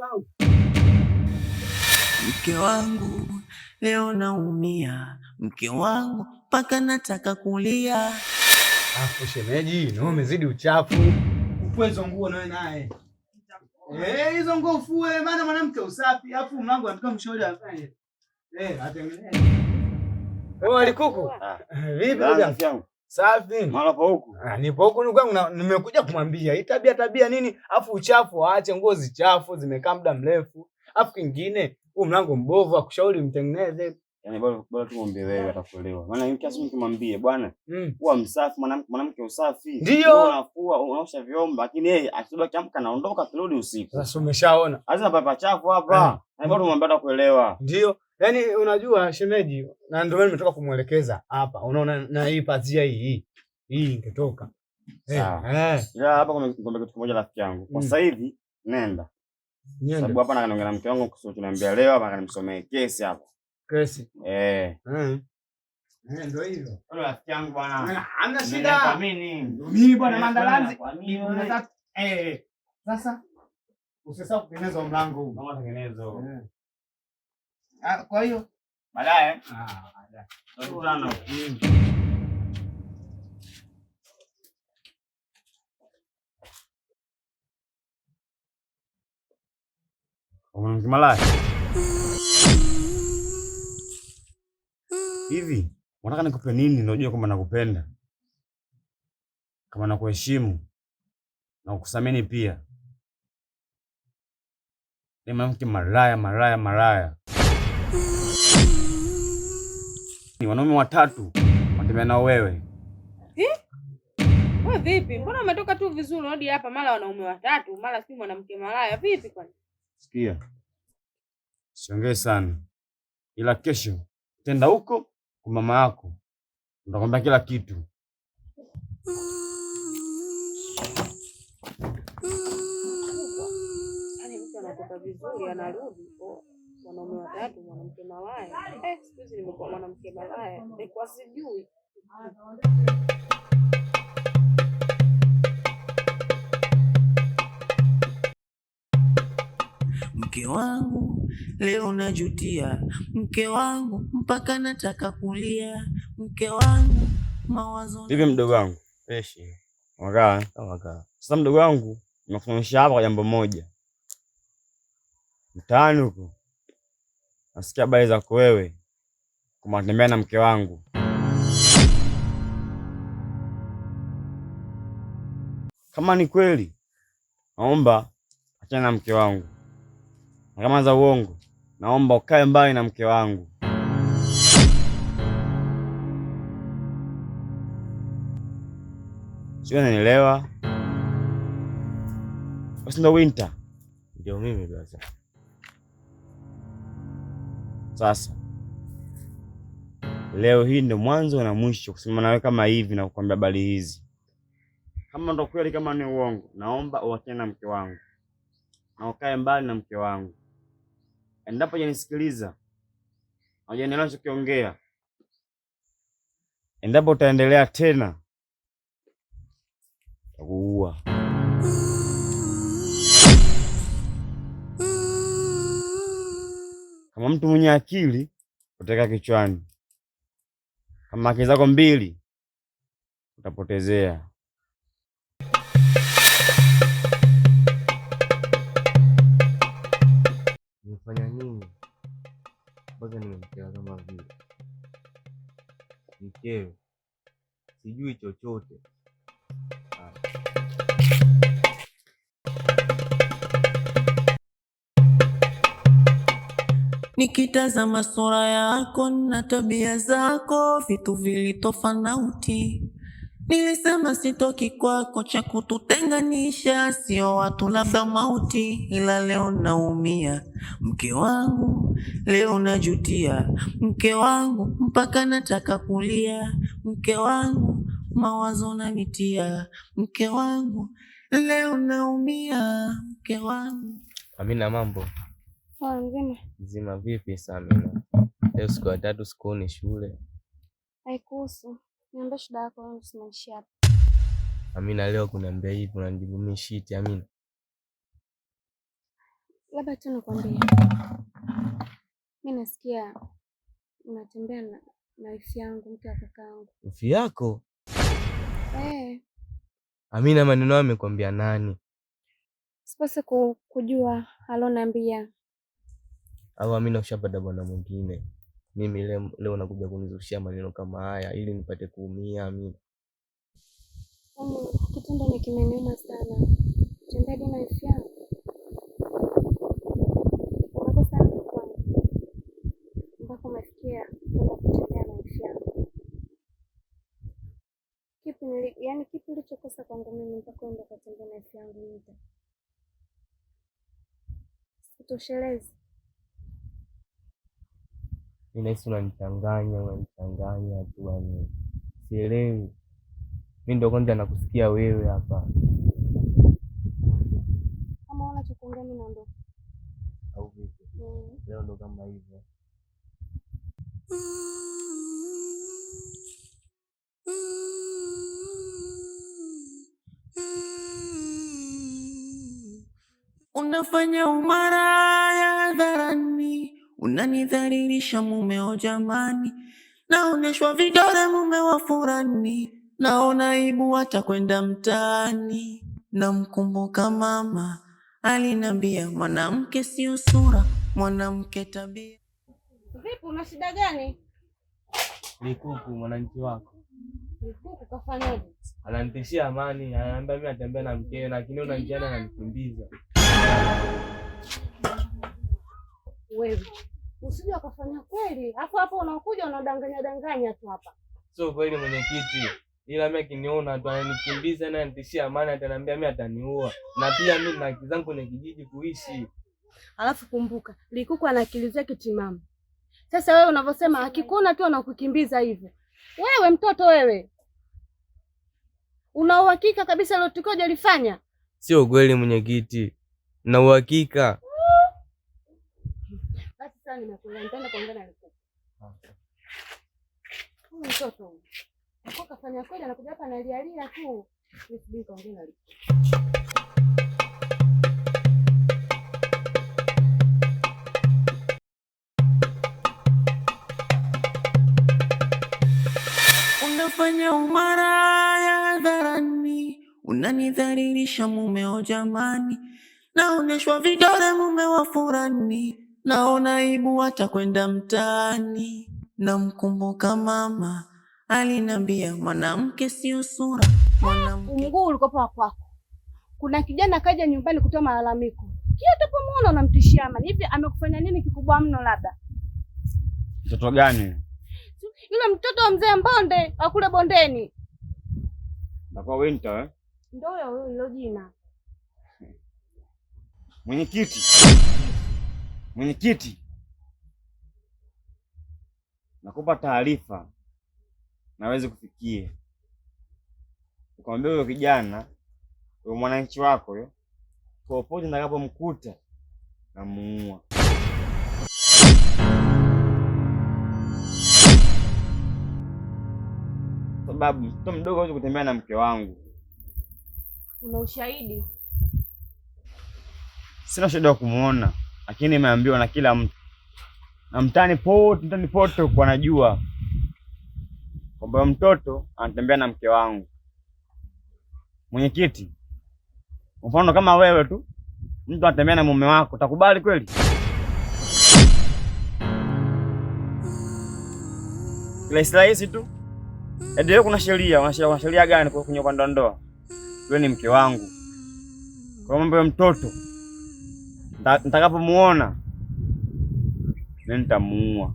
wangu. Mke wangu leo naumia, mke wangu mpaka nataka kulia. Afu shemeji, na umezidi uchafu. Ufue hizo nguo nawe naye. Eh, hizo nguo ufue, maana mwanamke usafi, afu mlango anataka mshauri afanye. Eh, atengeneze. Wewe alikuku? Vipi ndugu yangu? Safi. Mara pa huku. Ah, nipo huku ndugu yangu, nimekuja kumwambia hii tabia tabia nini? Afu uchafu aache, nguo zichafu zimekaa muda mrefu. Afu kingine, huu mlango mbovu akushauri mtengeneze. Yaani bora bora tu mwambie wewe atakuelewa. Maana yeye kiasi nikimwambie bwana, kuwa msafi mwanamke, mwanamke usafi. Ndio. Unafua, unaosha vyombo, lakini yeye akibaki kiamka anaondoka kirudi usiku. Sasa umeshaona. Lazima papa chafu hapa. Yaani bora tumwambie atakuelewa. Ndio. Yaani unajua shemeji, na ndio maana nimetoka kumuelekeza hapa. Unaona na hii pazia hii. Hii ingetoka. Sawa. Eh. Ila hapa kuna kitu kimoja rafiki yangu. Kwa sasa hivi nenda. Niende. Sababu hapa naongea na mke wangu kuhusu tunaambia leo hapa akanimsomee kesi hapa. Kesi. Eh. Eh, ndio hivyo. Wewe rafiki yangu bwana. Hamna shida. Nakuamini. Mimi bwana Mandalanzi. Nakuamini. Nataka. Sasa usisahau kutengeneza mlango huu. Kama tengenezo. Eh. Ah, kwa hiyo Baadaye. Ah, baadaye. Tutakutana. Mwanamke malaya. Hivi unataka nikupe nini ndio ujue kwamba nakupenda? Kama nakuheshimu na kukuthamini pia. Ni mwanamke malaya, malaya, malaya. Ni wanaume watatu wanatembea nao wewe. Eh? Wewe vipi? Mbona umetoka tu vizuri unarudi hapa mara wanaume watatu, mara si mwanamke malaya. Vipi kwani? Sikia. Siongee sana. Ila kesho tenda huko kwa mama yako. Nitakwambia kila kitu. Yaani mtu anatoka vizuri anarudi, oh, wanaume watatu, mwanamke malaya. Eh, siku hizi nimekuwa mwanamke malaya. Nilikuwa sijui. Mke wangu leo najutia, mke wangu mpaka nataka kulia, mke wangu mawazo. Vipi mdogo wangu? Freshi. Umekaa? Kama kaa. Sasa mdogo wangu, nimekusimamisha hapa kwa jambo moja. Mtaani huko nasikia habari zako wewe kumatembea na mke wangu. Kama ni kweli, naomba achana na mke wangu, na kama za uongo, naomba ukae mbali na mke wangu. Sio, unanielewa? Basi ndo Winter. Ndio mimi brother. Sasa leo hii ndo mwanzo na mwisho kusema nawe kama hivi na kukwambia habari hizi. Kama ndo kweli, kama ni uongo, naomba uachane na mke wangu na ukae mbali na mke wangu. Endapo hujanisikiliza, hujanielewa ninachokiongea, endapo utaendelea tena, nitakuua. Kama mtu mwenye akili utaweka kichwani, kama akili zako mbili utapotezea. Nimefanya nini mpaka nimemkera kama vile mkewe? Sijui chochote. Nikitazama sura yako na tabia zako, vitu vilitofauti. Nilisema sitoki kwako, cha kututenganisha sio watu, labda mauti. Ila leo naumia, mke wangu, leo najutia, mke wangu, mpaka nataka kulia, mke wangu, mawazo nanitia, mke wangu, leo naumia, mke wangu. Amina, mambo? Poa, mzima. Mzima vipi Samina? Leo siku ya tatu sikuoni shule. Haikuhusu. Niambie shida yako, wewe usimamishi hapa. Amina, leo kuniambia hivi unanijibu mimi shiti Amina. Labda tu nikwambie, mi nasikia unatembea na wifi yangu, mke wa kakaangu. Wifi yako? Eh. Amina, maneno hayo amekwambia nani? Sipasi kujua aloniambia. Au Amina ushapata bwana mwingine? Mimi leo nakuja kunizushia maneno kama haya ili nipate kuumia Amina. Yaani kitendo ni kimeniuma sana. Kutembea hadi na wifi yangu. Umekosa nini kwangu mpaka umefikia kwenda kutembea na wifi yangu? Yaani kipi ulichokosa kwangu mimi mpaka uende ukatembea na wifi yangu Winta? Sikutoshelezi. Mimi nahisi unanichanganya tu yani. Sielewi. Mimi ndo kwanza nakusikia wewe hapa. Kama huna cha kuongea mimi naondoka. Au vipi? Leo ndo kama hivyo. Unafanya umaraya hadharani, unanidhalilisha mumeo jamani, naoneshwa vidole mume wa furani, naona aibu hata kwenda mtaani. Namkumbuka mama alinambia, mwanamke sio sura, mwanamke tabia. Vipi, una shida gani? Likuku mwananchi wako Likuku kafanyaje? ananitishia amani, ananiambia mimi natembea na mkewe, lakini unanjiana ananikimbiza. Wewe usije ukafanya kweli, alafu hapo unakuja unadanganya danganya tu hapa. Sio kweli mwenyekiti, ila mimi akiniona tu ananikimbiza na ananitishia amani, ataniambia mimi ataniua, na pia mimi na haki zangu kwenye kijiji kuishi. Alafu kumbuka, Likuku ana akili zake timamu. Sasa wewe unavyosema akikuona tu anakukimbiza hivyo. Wewe mtoto wewe, una uhakika kabisa leo tukio hujalifanya? Sio kweli mwenyekiti, na uhakika. Basi sasa nimekuelewa, nitaenda kuongea na Likuku. Huyu mtoto huyu alikuwa kafanya kweli, anakuja hapa analialia tu. Nisubiri kaongea na Likuku. Unafanya umaraya hadharani, unanidhalilisha mumeo jamani, naoneshwa vidole mume wa furani, naona aibu hata kwenda mtaani. Namkumbuka mama alinambia, mwanamke sio sura, mwanamke Mguu ulikopo kwako. Kuna kijana kaja nyumbani kutoa malalamiko. Kila utapomuona unamtishia amani. Hivi amekufanya nini kikubwa mno labda? Mtoto gani? Yule mtoto wa mzee Mbonde wa kule bondeni. Nakuwa Winter eh? Ndio huyo huyo hilo jina. Mwenyekiti. Mwenyekiti. Nakupa taarifa naweze kufikia. Ukamwambia huyo kijana, huyo mwananchi wako huyo, popote nitakapomkuta namuua. Sababu mtoto mdogo hawezi kutembea na mke wangu. Una ushahidi? Sina shida ya kumuona, lakini nimeambiwa na kila mtu na mtaani pote, mtaani pote kwa najua kwamba mtoto anatembea na mke wangu. Mwenyekiti, mfano kama wewe tu mtu anatembea na mume wako, utakubali kweli? Rahisi rahisi tu. Ndio, kuna sheria, kuna sheria gani kwenye upande wa ndoa? Wewe ni mke wangu. Kwa mambo ya mtoto nitakapomuona mimi nitamuua.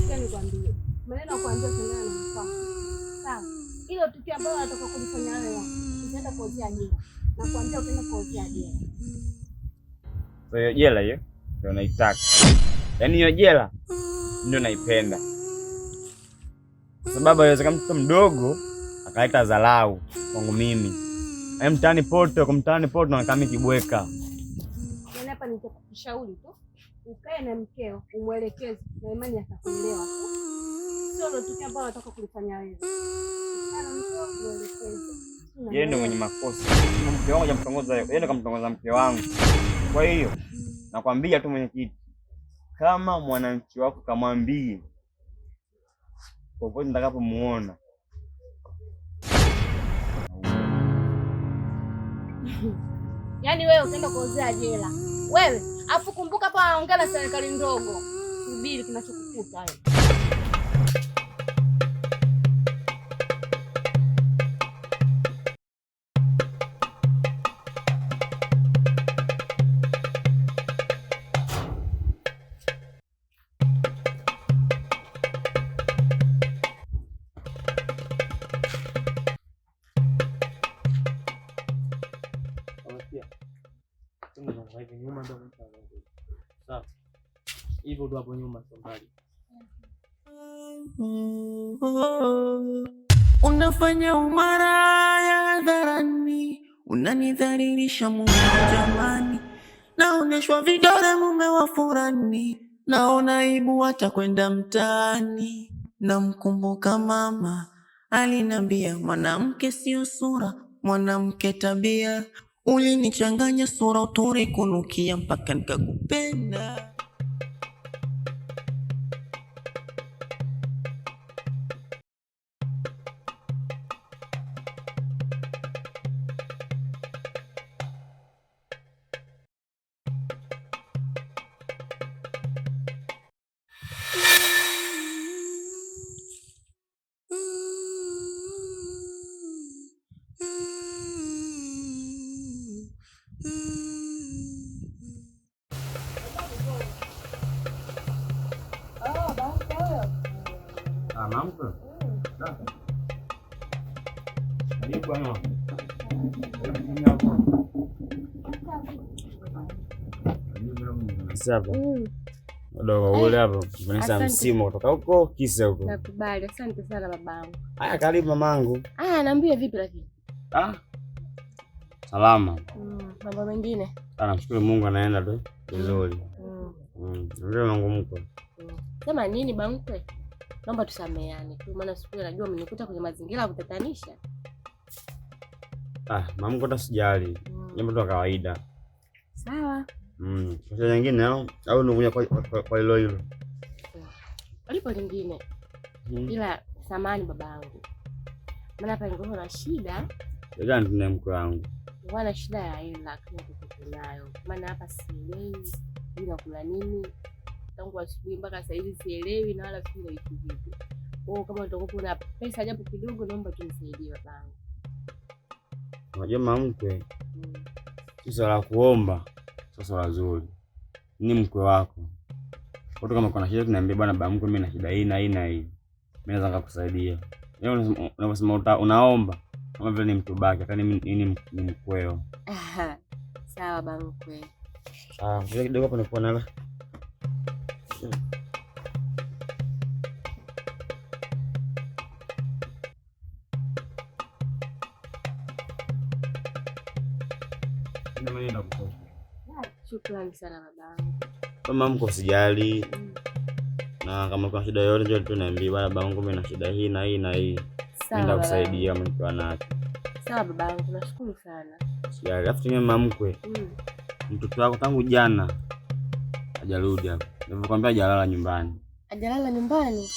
Sikia nikwambie. Maneno ya kuambia tendana na mkwako. Sawa. Hilo tukio ambalo nataka kulifanya wewe, utaenda kuozea jela. Nakwambia utaenda kuozea jela. Kwa hiyo jela hiyo ndio naitaka. Yaani hiyo jela ndio naipenda. Kwa sababu haiwezekani mtoto mdogo akaleta dharau kwangu mimi. Yaani mtaani pote, kwa mtaani pote nakaa mimi kibweka. Yaani hapa nitakushauri tu ukae na mkeo umwelekeze, na imani atakuelewa tu. Sio hilo tukio ambalo nataka kulifanya wewe. Ukae na mkeo umwelekeze. Yeye ndio mwenye makosa. Mke wangu hajamtongoza yeye, ndio kamtongoza mke wangu. Kwa hiyo nakwambia tu mwenyekiti, kama mwananchi wako kamwambie popote nitakapomuona. Yaani wewe utaenda kuozea jela wewe, afu kumbuka hapa anaongea na serikali ndogo. Subiri kinachokukuta wewe. Hivyo tu hapo nyuma sio mbali. Unafanya umaraya hadharani, unanidhalilisha mume jamani, naoneshwa vidole mume wa furani, naona aibu hata kwenda mtaani. Namkumbuka mama alinambia, mwanamke sio sura, mwanamke tabia. Ulinichanganya sura uturi kunukia mpaka nikakupenda. Dogo ule hapo kunisa msimu kutoka huko kisa huko. Nakubali, asante sana babangu. Haya, karibu mamangu. Ah, naambia vipi lakini? Ah. Salama. Mambo mengine? Namshukuru Mungu anaenda tu vizuri. Ndio mangu mko. Sema nini bamkwe? Naomba tusameane tu, maana siku najua umenikuta kwenye mazingira ya kutatanisha. Ah, mamangu hata sijali. Jambo tu la kawaida. Sawa. Kwa nyingine au unakuja kwa hilo hilo? Lipo lingine. Ila samani babangu. Maana hapa nilikuwa na shida. Gani tuna mke wangu? Nilikuwa na shida ya hela kama tuko nayo. Maana hapa sielewi bila kula nini. Tangu asubuhi mpaka sasa hivi sielewi na wala sijui naishi vipi. Kwa hiyo kama utakuwa na pesa japo kidogo naomba tunisaidie babangu. Unajua mama mkwe, si swala kuomba, sio swala zuri. Ni mkwe wako. Watu kama kuna shida tunaambia bwana baba mkwe, mimi na shida hii na hii na hii. Mimi naweza nikakusaidia. Yeye unaposema unaomba kama vile ni mtu baki, kani mimi ni mkweo. Sawa baba mkwe. Ah, kidogo hapo nilikuwa nala. Shukrani sana babangu. Kama mko usijali. Na kama kuna shida yoyote njoo tu niambie bwana babangu, mimi na shida hii na hii na hii. Sawa. Nitakusaidia kama nikiwa nacho. Sawa babangu, nashukuru sana. Usijali. Alafu tumia mama mkwe. Mtoto wako tangu jana hajarudi hapa. Nilivyokuambia hajalala nyumbani. Hajalala nyumbani?